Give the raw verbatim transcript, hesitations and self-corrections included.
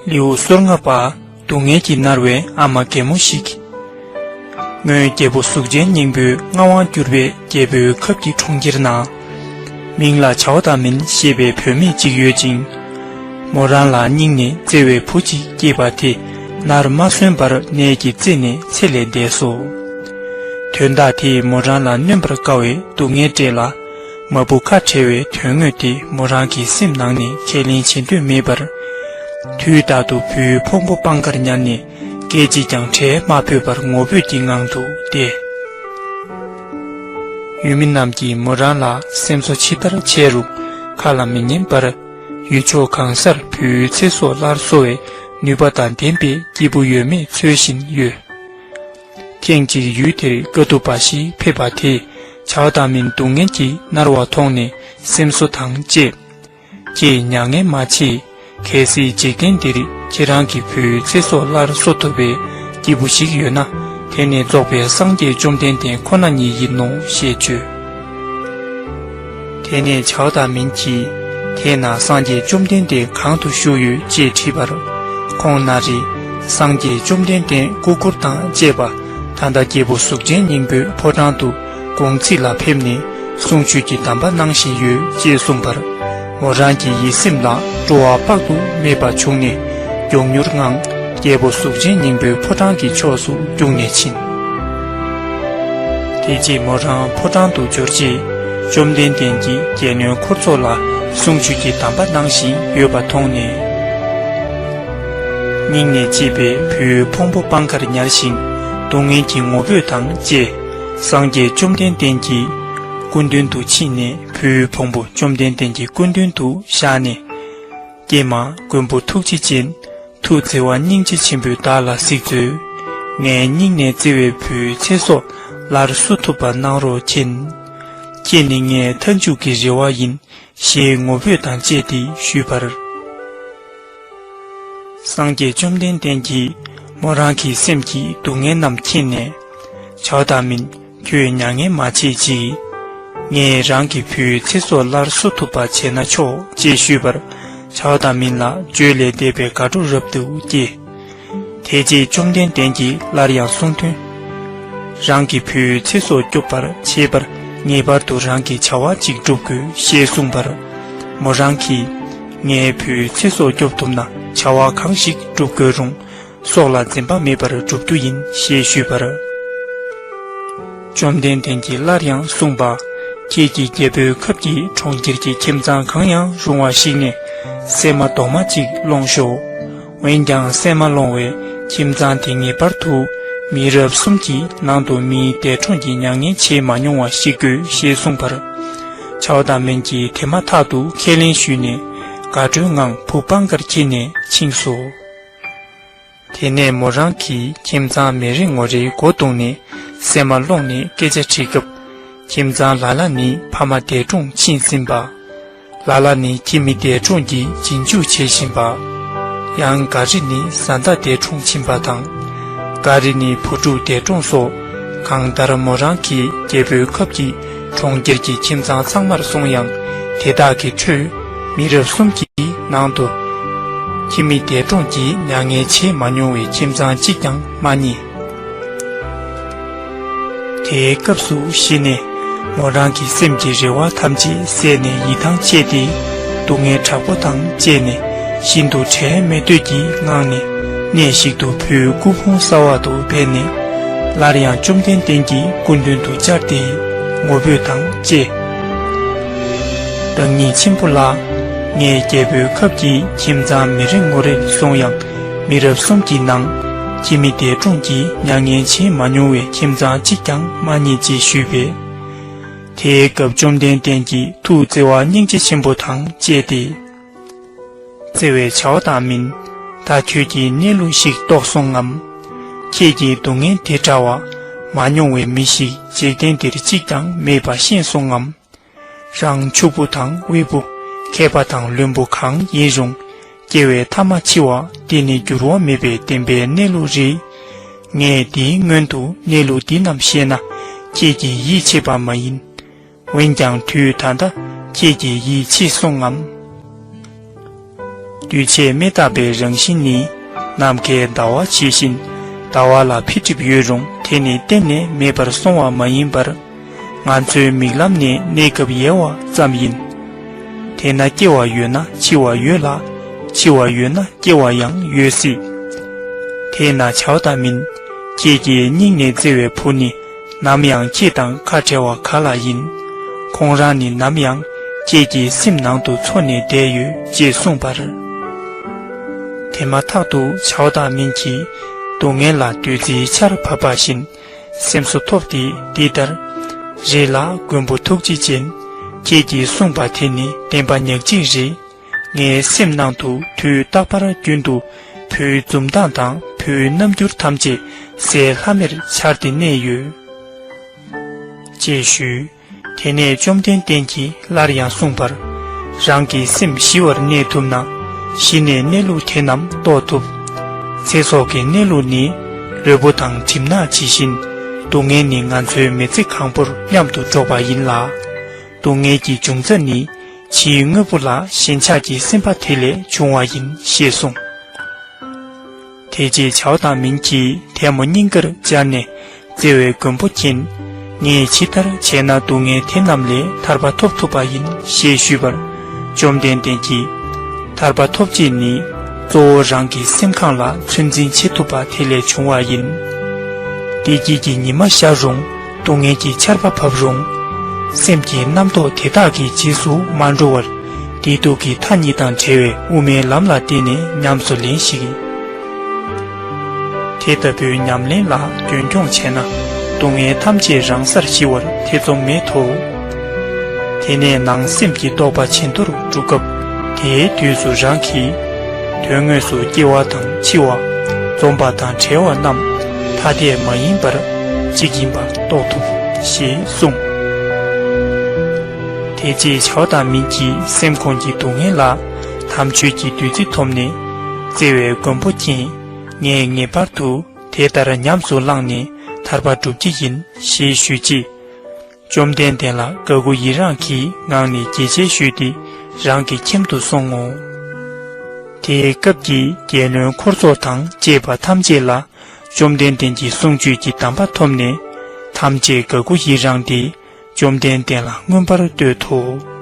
ལེའུ་སོ་ལྔ་པ། སྡུག་བསྔལ་གྱིས་མནར་བའི་ཨ་མ་རྒན་མོ་ཞིག་སྔོན་རྒྱལ་པོ་གཟུགས་ཅན་སྙིང་པོའི་མངའ་དབང་བསྒྱུར་བའི་རྒྱལ་པོའི་ཁབ་ཀྱི་གྲོང་ཁྱེར་ན། མིང་ལ་ཆའོ་ཏ་མིན་ཞེས་པའི་བུད་མེད་ཅིག་ཡོད་ཅིང་། མོ་རང་ལ་སྙིང་ནས་བརྩེ་བའི་བུ་གཅིག་སྐྱེས་པ་དེ་ནར་མ་སོན་པར་ནད་ཀྱིས་གཙེས་ནས་ཚེ་ལས་འདས་སོ། དོན་དག་དེས་མོ་རང་ལ་གནོན་པར་དཀའ་བའི་སྡུག་བསྔལ་སྤྲད་ལ། མ་བུ་ཁ་བྲལ་བའི་དོན་དངོས་དེ་མོ་རང་གི་སེམས་ནང་ནས་ཁས་ལེན་བྱེད་འདོད་མེད་པར། དུས་རྟག་ཏུ་བུའི་ཕུང་པོ་སྤང་ཁར་ཉར་ནས་སྐད་ཅིག་ཀྱང་བྲལ་མ་ཕོད་པར་ངོ་བོས་ཀྱི་ངང་དུ་བསྡད། ཡུལ་མི་རྣམས་ཀྱིས་མོ་རང་ལ་སེམས་གསོ་ཇི་ལྟར་བྱས་རུང་ཁ་ལ་མི་ཉན་པར། ཡུལ་ཕྱོགས་གང་སར་བུའི་ཚེ་སྲོག་སླར་གསོ་བའི་ནུས་པ་དང་ལྡན་པའི་སྐྱེས་བུ་ཡོད་མེད་འཚོལ་བཞིན་ཡོད། ཐེངས་གཅིག་ཡུལ་དེར་དཀའ་ཐུབ་པ་ཞིག་ཕེབས་པ་དེས་ཆའོ་ཏ་མིན་སྡུག་བསྔལ་གྱིས་མནར་བ་མཐོང་ནས་སེམས་གསོ་དང་བཅས། ཁྱེད་མྱ་ངན་མ་བྱེད། གལ་སྲིད་འཇིག་རྟེན་འདིར་ཁྱེད་རང་གི་བུའི་ཚེ་སྲོག་སླར་གསོ་ཐུབ་པའི་སྐྱེས་བུ་ཞིག་ཡོད་ན། དེ་ནི་རྫོགས་པའི་སངས་རྒྱས་བཅོམ་ལྡན་འདས་ཁོ་ན་ཉིད་ཡིན་ནོ་ཞེས་བརྗོད། དེ་ནས་ཆའོ་ཏ་མིན་གྱིས། དེས་ན་སངས་རྒྱས་བཅོམ་ལྡན་འདས་གང་དུ་བཞུགས་ཡོད་ཅེས་དྲིས་པར། ཁོང་ན་རེ། སངས་རྒྱས་བཅོམ་ལྡན་འདས་སྐུ་འཁོར་དང་བཅས་པ། ད་ལྟ་རྒྱལ་པོ་གཟུགས་ཅན་སྙིང་པོའི་ཕོ་བྲང་དུ་དགོང་ཚིགས་ལ་ཕེབས་ནས་གསུང་ཆོས་ཀྱི་གདམས་པ་གནང་བཞིན་ཡོད་ཅེས་གསུངས་པར། མོ་རང་གི་ཡིད་སེམས་ལ་སྤྲོ་བ་དཔག་ཏུ་མེད་པ་བྱུང་ནས་མགྱོགས་མྱུར་ངང་རྒྱལ་པོ་གཟུགས་ཅན་སྙིང་པོའི་ཕོ་བྲང་གི་ཕྱོགས་སུ་རྒྱུགས་ནས་ཕྱིན། དེ་རྗེས་མོ་རང་ཕོ་བྲང་དུ་འབྱོར་རྗེས་བཅོམ་ལྡན་འདས་ཀྱིས་རྒྱལ་བློན་འཁོར་ཚོགས་ལ་གསུང་ཆོས་ཀྱི་གདམས་པ་གནང་བཞིན་ཡོད་པ་མཐོང་ནས། སྙིང་ནས་གཅེས་པའི་བུའི་ཕུང་པོ་སྤང་ཁར་ཉར་ཞིང་སྡུག་བསྔལ་གྱི་ངོ་བོས་དང་བཅས་སངས་རྒྱས་བཅོམ་ལྡན་འདས་ཀྱི་སྐུ་མདུན་དུ་ཕྱིན་ནས་བུའི་ཕུང་པོ་བཅོམ་ལྡན་འདས་ཀྱི་སྐུ་མདུན་དུ་བཞག་ནས། ཀྱེ་མ་མགོན་པོ་ཐུགས་རྗེ་ཅན། ཐུགས་བརྩེ་བ་སྙིང་རྗེ་ཆེན་པོས་བདག་ལ་གཟིགས་མཛོད། ངའི་སྙིང་ནས་བརྩེ་བའི་བུའི་ཚེ་སྲོག་སླར་གསོ་ཐུབ་པ་གནང་རོགས་མཁྱེན། ཁྱེད་ནི་ངའི་མཐའ་མཇུག་གི་རེ་བ་ཡིན། ཞེས་ངོ་བོས་དང་བཅས་ཏེ་ཞུས་པར། སངས་རྒྱས་བཅོམ་ལྡན་འདས་ཀྱིས་མོ་རང་གི་སེམས་ཀྱི་སྡུག་བསྔལ་རྣམས་མཁྱེན་ནས། ཆའོ་ཏ་མིན། ཁྱོད་མྱ་ངན་མ་བྱེད་ཅིག་ངས་རང་གི་བུའི་ཚེ་སྲོག་སླར་གསོ་ཐུབ་པ་བྱས་ན་ཆོག་ཅེས་ཞུས་པར། ཆའོ་ཏ་མིན་ལ་བརྗོད་ལས་འདས་པའི་དགའ་སྤྲོ་རབ་ཏུ་སྐྱེས། དེ་རྗེས་བཅོམ་ལྡན་འདས་ཀྱིས་སླར་ཡང་གསུངས་དོན། རང་གི་བུའི་ཚེ་སྲོག་སྐྱོབ་པར་བྱེད་པར་ངེས་པར་དུ་རང་གི་བྱ་བ་གཅིག་སྒྲུབ་དགོས་ཞེས་གསུངས་པར། མོ་རང་གིས། ངའི་བུའི་ཚེ་སྲོག་སྐྱོབ་ཐུབ་ན་བྱ་བ་གང་ཞིག་སྒྲུབ་དགོས་རུང་། སྲོག་ལ་འཛེམ་པ་མེད་པར་སྒྲུབ་རྒྱུ་ཡིན་ཞེས་ཞུས་པར། བཅོམ་ལྡན་འདས་ཀྱིས་སླར་ཡང་གསུངས་པ། ཁྱེད་ཀྱིས་རྒྱལ་པོའི་ཁབ་ཀྱི་གྲོང་ཁྱེར་གྱི་ཁྱིམ་ཚང་གང་ཡང་རུང་བ་ཞིག་ནས་སྲན་མ་རྡོག་མ་གཅིག་སློང་ཤོག་འོན་ཀྱང་སྲན་མ་སློང་བའི་ཁྱིམ་ཚང་དེ་ངེས་པར་དུ་མི་རབས་གསུམ་གྱི་ནང་དུ་མིའི་འདས་གྲོངས་ཀྱི་མྱ་ངན་བྱེད་མ་མྱོང་བ་ཞིག་དགོས་ཞེས་གསུངས་པར། ཆའོ་ཏ་མན་གྱིས་དེ་མ་ཐག་ཏུ་ཁས་ལེན་ཞུས་ནས་དགའ་སྤྲོའི་ངང་བུ་སྤང་ཁར་འཁྱེར་ནས་ཕྱིན་སོ། དེ་ནས་མོ་རང་གིས་ཁྱིམ་ཚང་མི་རེ་ངོ་རེའི་སྒོ་བརྡུངས་ནས་སྲན་མ་སློང་ནས་སྐད་ཆ་དྲིས་སྐབས། ཁྱིམ་ཚང་ལ་ལ་ནི་ཕ་མ་འདས་གྲོངས་ཕྱིན་ཟིན་པ། ལ་ལ་ནི་ཁྱིམ་མི་འདས་གྲོངས་ཀྱི་རྗེས་འཇུག་བྱེད་བཞིན་པ། ཡང་འགའ་རེ་ནི་བཟའ་ཟླ་འདས་གྲོངས་ཕྱིན་པ་དང་། འགའ་རེ་ནི་བུ་ཕྲུག་འདས་གྲོངས་སོགས་གང་ལྟར་མོ་རང་གིས་རྒྱལ་པོའི་ཁབ་ཀྱི་གྲོང་ཁྱེར་གྱི་ཁྱིམ་ཚང་ཚང་མར་སོང་ཡང་དེ་དག་གི་ཁྲོད་མི་རབས་གསུམ་གྱི་ནང་དུ་ཁྱིམ་མི་འདས་གྲོངས་ཀྱི་མྱ་ངན་བྱེད་མ་མྱོང་བའི་ཁྱིམ་ཚང་གཅིག་ཀྱང་མ་རྙེད། དེའི་སྐབས་སུ་གཞི་ནས་མོ་རང་གི་སེམས་ཀྱི་རེ་བ་ཐམས་ཅད་ཟད་ནས་ཡིད་ཐང་ཆད་དེ་སྡུག་བསྔལ་དྲག་པོ་དང་བཅས་ནས་ཤིན་ཏུ་བྲལ་མེད་འདོད་ཀྱི་ངང་ནས་གནས་ཤིག་ཏུ་བུའི་སྐུ་ཕུང་གསར་བ་དུ་སྦས་ནས་སླར་ཡང་བཅོམ་ལྡན་འདས་ཀྱི་སྐུ་མདུན་དུ་བཅར་ཏེ་ངོ་བོས་དང་བཅས། བདག་ཉིད་ཆེན་པོ་ལགས། ངས་རྒྱལ་པོའི་ཁབ་ཀྱི་ཁྱིམ་ཚང་མི་རེ་ངོ་རེར་སོང་ཡང་མི་རབས་གསུམ་གྱི་ནང་ཁྱིམ་མི་འདས་གྲོངས་ཀྱི་མྱ་ངན་བྱེད་མ་མྱོང་བའི་ཁྱིམ་ཚང་གཅིག་ཀྱང་མ་རྙེད་ཅེས་ཞུས་པས། དེའི་སྐབས་བཅོམ་ལྡན་འདས་ཀྱིས་ཐུགས་བརྩེ་བ་སྙིང་རྗེ་ཆེན་པོ་དང་བཅས་ཏེ། བརྩེ་བའི་ཆའོ་ཏ་མིན། ད་ཁྱོད་ཀྱིས་གནས་ལུགས་ཤིག་རྟོགས་སོང་ངམ། ཁྱེད་ཀྱིས་སྡུག་བསྔལ་དེ་འདྲ་བ་མ་མྱོང་བའི་མི་ཞིག་འཇིག་རྟེན་འདིར་གཅིག་ཀྱང་མེད་པ་ཤེས་སོང་ངམ། རང་ཕྱུག་པོ་དང་དབུལ་པོ། མཁས་པ་དང་བླུན་པོ་གང་ཡིན་རུང་། སྐྱེ་བའི་མཐའ་མ་འཆི་བ་འདི་ནི་འགྱུར་བ་མེད་པའི་བདེན་པའི་གནས་ལུགས་རེད། ངས་འདིའི་སྔོན་དུ་གནས་ལུགས་འདི་རྣམས་བཤད་ན་ཁྱེད་ཀྱིས་ཡིད་ཆེས་པ་མ་ཡིན། འོན་ཀྱང་དུས་ད་ལྟ་ཁྱེད་ཀྱིས་ཡིད་ཆེས་སོང་ངམ། འདུས་བྱས་མི་རྟག་པའི་རང་བཞིན་ནི། ནམ་མཁའི་ཟླ་བ་ཇི་བཞིན་ཟླ་བ་ལ་འཕེལ་འགྲིབ་ཡོད་རུང་དེ་ནི་གཏན་ནས་མེད་པར་སོང་བ་མ་ཡིན་པར། ང་ཚོའི་མིག་ལམ་ནས་གནས་སྐབས་ཡལ་བ་ཙམ་ཡིན། དེས་ན་སྐྱེ་བ་ཡོད་ན་འཆི་བ་ཡོད་ལ། འཆི་བ་ཡོད་ན་སྐྱེ་བ་ཡང་ཡོད་སྲིད། དེས་ན་བྱ་བ་དང་མིན། ཁྱེད་ཀྱི་སྙིང་ནས་བརྩེ་བའི་བུ་ནི། ནམ་ཡང་ཁྱེད་དང་ཁ་བྲལ་བ་ག་ལ་ཡིན། ཁོང་རང་ནི་ནམ་ཡང་ཁྱེད་ཀྱི་སེམས་ནང་དུ་འཚོ་ནས་བསྡད་ཡོད་ཅེས་གསུངས་པར། དེ་མ་ཐག་ཏུ་བྱ་བ་དང་མིན་གྱིས་སྡུག་བསྔལ་ལ་བདུད་རྩིའི་ཆར་བབས་པ་བཞིན་སེམས་གསོ་ཐོབ་སྟེ་འདི་ལྟར། རེད་ལ་མགོན་པོ་ཐུགས་རྗེ་ཅན། ཁྱེད་ཀྱིས་གསུངས་པ་དེ་ནི་བདེན་པ་ཉག་གཅིག་རེད། ངའི་སེམས་ནང་དུ་དུས་རྟག་པར་རྒྱུན་དུ་བུའི་འཛུམ་མདངས་དང་བུའི་རྣམ་འགྱུར་ཐམས་ཅད་གསལ་ལྷམ་མེར་འཆར་ཏེ་གནས་ཡོད། ཅེས་ཞུས། དེ་ནས་བཅོམ་ལྡན་འདས་ཀྱིས་སླར་ཡང་གསུངས་པར། རང་གི་སེམས་ཞི་བར་གནས་ཐུབ་ན། གཞི་ནས་གནས་ལུགས་དེ་རྣམས་རྟོགས་ཐུབ། ཚེ་སྲོག་གི་གནས་ལུགས་ནི། ལུས་པོ་དང་གྲིབ་ནག་ཇི་བཞིན། སྡུག་བསྔལ་ནི་ང་ཚོའི་མི་ཚེ་གང་པོར་མཉམ་དུ་འགྲོགས་པ་ཡིན་ལ། སྡུག་བསྔལ་གྱི་འབྱུང་རྩ་ནི། ཕྱིའི་དངོས་པོ་ལ་ཞེན་ཆགས་ཀྱི་སེམས་པ་དེ་ལས་བྱུང་བ་ཡིན་ཞེས་གསུངས། དེ་རྗེས་བྱ་བ་དང་མིན་གྱིས་ཐལ་མོ་སྙིང་གར་སྦྱར་ནས་བརྩེ་བའི་མགོན་པོ་མཁྱེན། ངས་ཇི་ལྟར་བྱས་ན་སྡུག་བསྔལ་དེ་རྣམས་ལས་ཐར་པ་ཐོབ་ཐུབ་པ་ཡིན་ཞེས་ཞུས་པར། བཅོམ་ལྡན་འདས་ཀྱིས། ཐར་པ་ཐོབ་བྱེད་ནི། གཙོ་བོ་རང་གི་སེམས་ཁམས་ལ་ཚོད་འཛིན་བྱེད་ཐུབ་པ་དེ་ལས་བྱུང་བ་ཡིན། བདེ་སྐྱིད་ཀྱི་ཉི་མ་ཤར་རུང་། སྡུག་བསྔལ་གྱི་ཆར་པ་བབས་རུང་། སེམས་ཀྱི་རྣམ་རྟོག་དེ་དག་གི་རྗེས་སུ་མ་འགྲོ་བར། བདེ་སྡུག་གི་མཐའ་གཉིས་དང་བྲལ་བའི་དབུ་མའི་ལམ་ལ་བརྟེན་ནས་ཉམས་སུ་ལེན་ཞིག། དེ་ལྟ་བུའི་ཉམས་ལེན་ལ་རྒྱུན་འཁྱོངས་བྱས་ན། སྡུག་བསྔལ་ཐམས་ཅད་རང་སར་ཞི་བར་ཐེ་ཚོམ་མེད་དོ། དེ་ནས་ནང་སེམས་ཀྱི་རྟོག་པ་ཇེ་མཐོར་འགྲོ་སྐབས། དེའི་དུས་སུ་རང་གིས། དོན་དངོས་སུ་སྐྱེ་བ་དང་འཆི་བ། འཛོམས་པ་དང་བྲལ་བ་རྣམས་ཐ་དད་མ་ཡིན་པར་གཅིག་ཡིན་པ་རྟོགས་ཐུབ་ཞེས་གསུངས། དེ་རྗེས་བྱ་བ་དང་མིན་གྱི་སེམས་ཁོང་གི་སྡུག་བསྔལ་ལ་དམ་ཆོས་ཀྱི་བདུད་རྩི་ཐོབ་ནས་བརྩེ་བའི་མགོན་པོ་མཁྱེན། ངས་ངེས་པར་དུ་དེ་ལྟར་ཉམས་སུ་བླངས་ནས་ཐར་པ་སྒྲུབ་ཀྱི་ཡིན་ཞེས་ཞུས་རྗེས། བཅོམ་ལྡན་འདས་ལ་དགའ་མགུ་ཡི་རངས་ཀྱི་ངང་ནས་དགྱེས་བཞེས་ཞུས་ཏེ་རང་གི་ཁྱིམ་དུ་སོང་ངོ་། དེའི་སྐབས་ཀྱི་རྒྱལ་བློན་འཁོར་ཚོགས་དང་བཅས་པ་ཐམས་ཅད་ལ་བཅོམ་ལྡན་འདས་ཀྱི་གསུང་ཆོས་ཀྱི་གདམས་པ་ཐོབ་ནས་ཐམས་ཅད་དགའ་མགུ་ཡི་རངས་ཏེ་བཅོམ་ལྡན་འདས་ལ་མངོན་པར་བསྟོད་དོ།